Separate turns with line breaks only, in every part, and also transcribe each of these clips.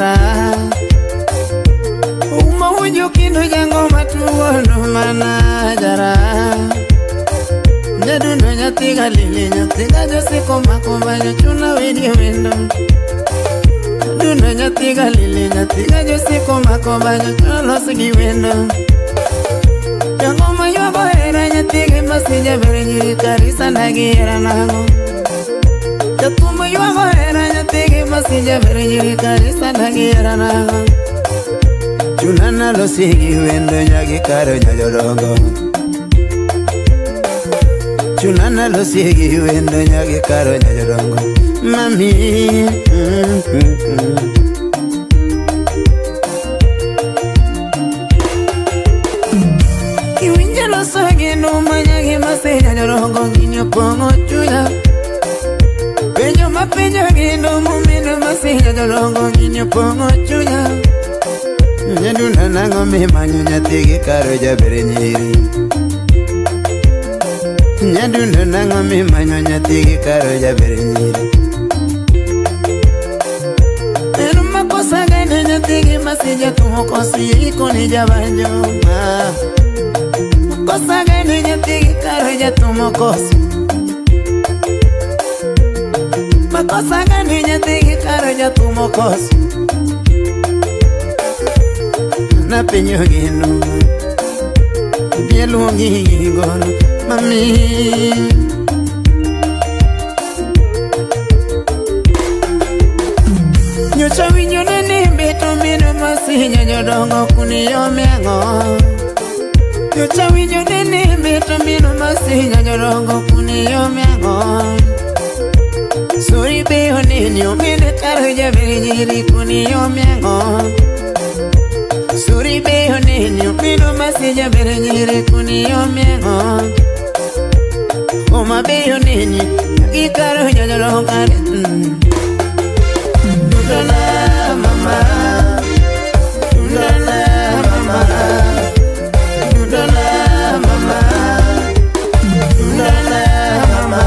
jara. Uma wujo kendo jangoma tugono mana jara. Nyadundo nyathi galili nyathi gajosiko mako banyo chuna wedi wendo. Dundo nyathi galili nyathi gajosiko mako banyo chuna los gi wendo. Jangoma ywago hera nyathi gi masija ber nyiri karisa nagihera nang'o. Jathum ywago hera nyathi gi masija ber nyiri karisa nagihera nang'o. Chuna nalosi gi wendo nyagi karo nyajodongo. Chuna nalosi gi wendo nyagi karo nyajodongo. Mami. Kiwinjo loso gi nduma nyagi masija jodongo gini opong'o chunya. Penjo mapenjo gi ndumo mino masija jodongo gini opong'o chunya. Nyaduna nang'o mimanyo nyathi gi karo jaber nyiri. Nyadundo nang'o mimanyo nyathi gi karo jaber nyiri. En makosa gane nyathi gi masija tumo kosi ikoni jabanjo. Makosa gane nyathi gi karo jatumo kosi. Makosa gane nyathi gi karo jatumo kosi. Napenjo gi nduma Bieluongi gi ngolo mami. Nyocha winjo nene beto mino masinya jodongo kuni yome ang'o. Nyocha winjo nene beto mino masinya jodongo kuni yome ang'o. Suri be oneni omine karo jaber nyiri kuni yome ang'o. Suri be oneni omino masija ber nyiri kuni yome ang'o. Homa be oneni gikaro jodongo kare. Dundana mama, dundana mama, dundana mama, dundana mama.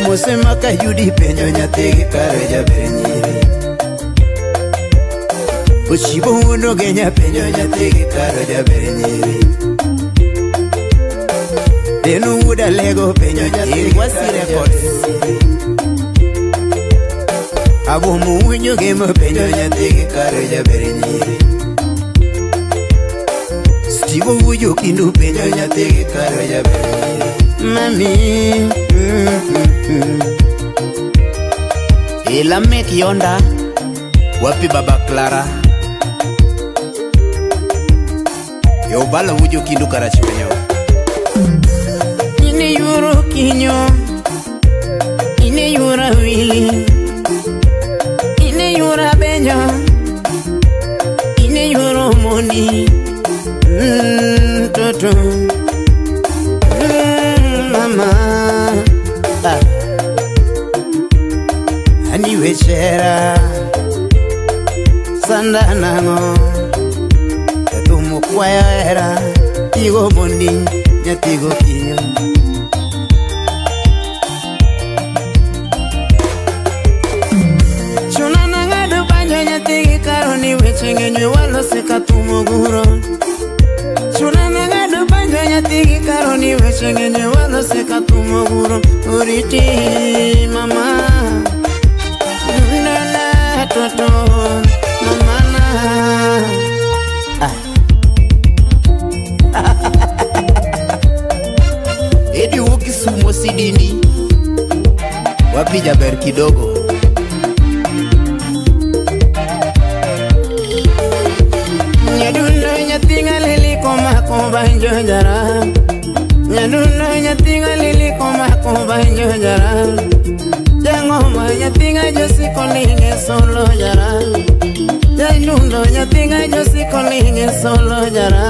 Mose makayudi penjo nyathi gi karo jaber nyiri. Ochibo wuono genya penjo nyathi gi karo jaber nyiri. Deno wuod alego penjo nyathi gi
Wasi
karo
Records.
jaber nyiri. Abomo winyo gemo penjo nyathi gi karo jaber nyiri. Steve wujo kindu penjo nyathi gi karo jaber nyiri. Mami.
Ilamek Yonda, wapi baba Clara? Yobala wujo kindu karachuonyo.
Ine yuro kinyo, ine yura wili, ine yura benyo, ine yuro moni, toto, mama, ah. Ani wechera, sanda nang'o, jathumo kwayo hera, tigo mondi nyathigo kinyo. Chuna nang'ado banjo nyathi gi karo ni weche ng'eny walose ka thumo guro. Chuna nang'ado banjo nyathi gi karo ni weche ng'eny walose ka thumo guro. Oriti mama, dundana toto mama na. Ah.
Edi wuok Kisumo Sidindi. Wapi jaber kidogo?
Nyadundo nyathi ng'alili komako banjo jara. Nyadundo nyathi ng'alili komako banjo jara. Jang'oma nyathi ng'ajosiko linge solo jara. Jadundo nyathi ng'ajosiko linge solo jara.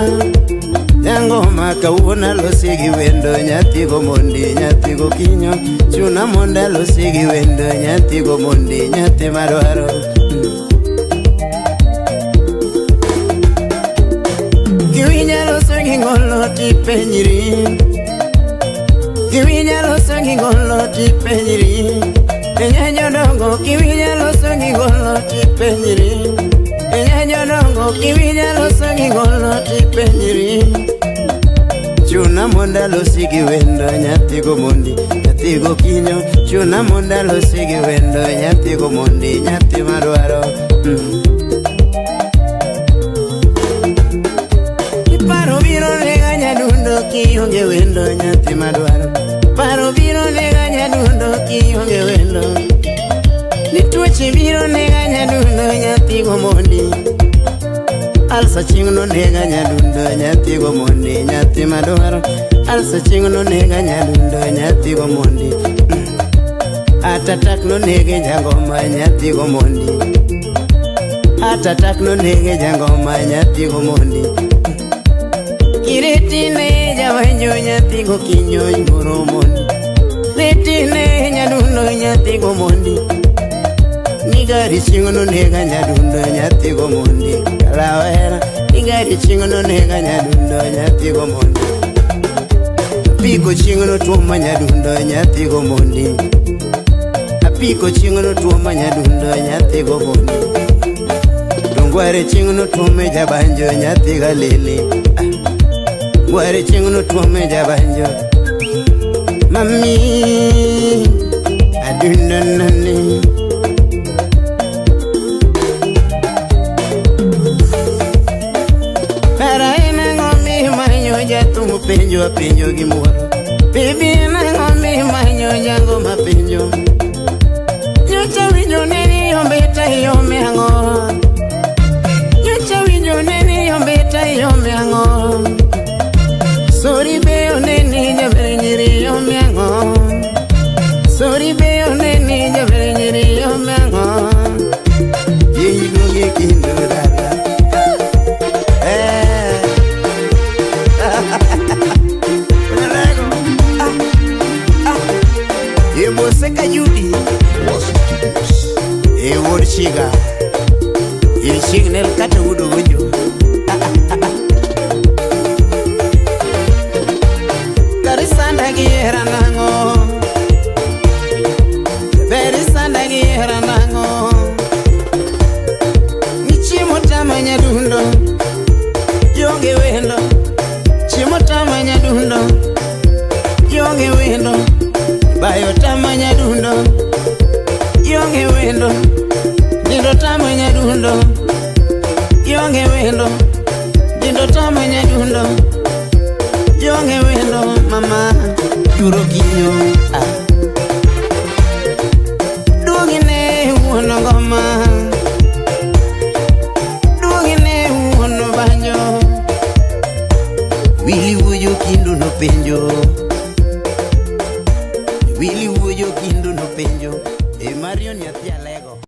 Jangoma kawuono alosi gi wendo nyathigo mondi nyathigo kinyo. Chuna mondo alosi gi wendo nyathigo mondi nyathi madwaro. Kiwinja loso gi ngolo tipenjri. Kiwinja loso gi ngolo tipenjri. Enye jodongo kiwinja loso gi golo tipenjri. Enye jodongo kiwinja loso gi golo tipenjri. Chuna mondo alosi gi wendo nyathi go mondi nyathi go kinyo. Chuna mondo alosi gi wendo nyathi go mondi nyathi madwaro. Paro biro nega nyadundo kionge wendo nyathi madwaro. Paro biro nega nyadundo kionge wendo. Ni tuoche biro nega nyadundo nyathi go mondi. Alsa chieng' no nega nyadundo nyathi go mondi nyathi madwaro. Alsa chieng' no nega nyadundo nyathi go mondi. Atatak no nege jangoma nyathi go mondi. Atatak no nege jangoma nyathi go mondi. Kiretine jawanjo nyathi go kinyo moro mondi. Retine nyadundo nyathi go mondi. Nigari chieng' no nega nyadundo nyathi go mondi. Kalawera nigari chieng' no nega nyadundo nyathi go mondi. Apiko chieng' no tuoma nyadundo nyathi go mondi. Apiko chieng' no tuoma nyadundo nyathi go mondi. Dongware chieng' no tuome jabanjo nyathi galili. Ngware chieng' no tuome jabanjo. Mami adundo nani. Para en ang'o mimanyo jathum penjo apenjo gi muoro. Bibi en ang'o mimanyo jango mapenjo. Nyocha winjo neni ombeta yome ang'o. Nyocha winjo neni ombeta yome ang'o. Sori be oneni jaber nyiri yome ang'o. Sori be oneni jaber nyiri yome ang'o. Yie iluonge kendo dala. Eh. Emose Kayudi e wuod Shiga e chieng' nel kata wuod Ogonjo. Karisanda gi hera nang'o? Berisanda gi hera nang'o? Ni chiemo tama nyadundo, ionge wendo. Chiemo tama nyadundo, ionge wendo. Bayo tama nyadundo, ionge wendo. Nindo tama nyadundo, ionge wendo. Nindo tama nyadundo, ionge wendo. Mama, duro kinyo. Ah.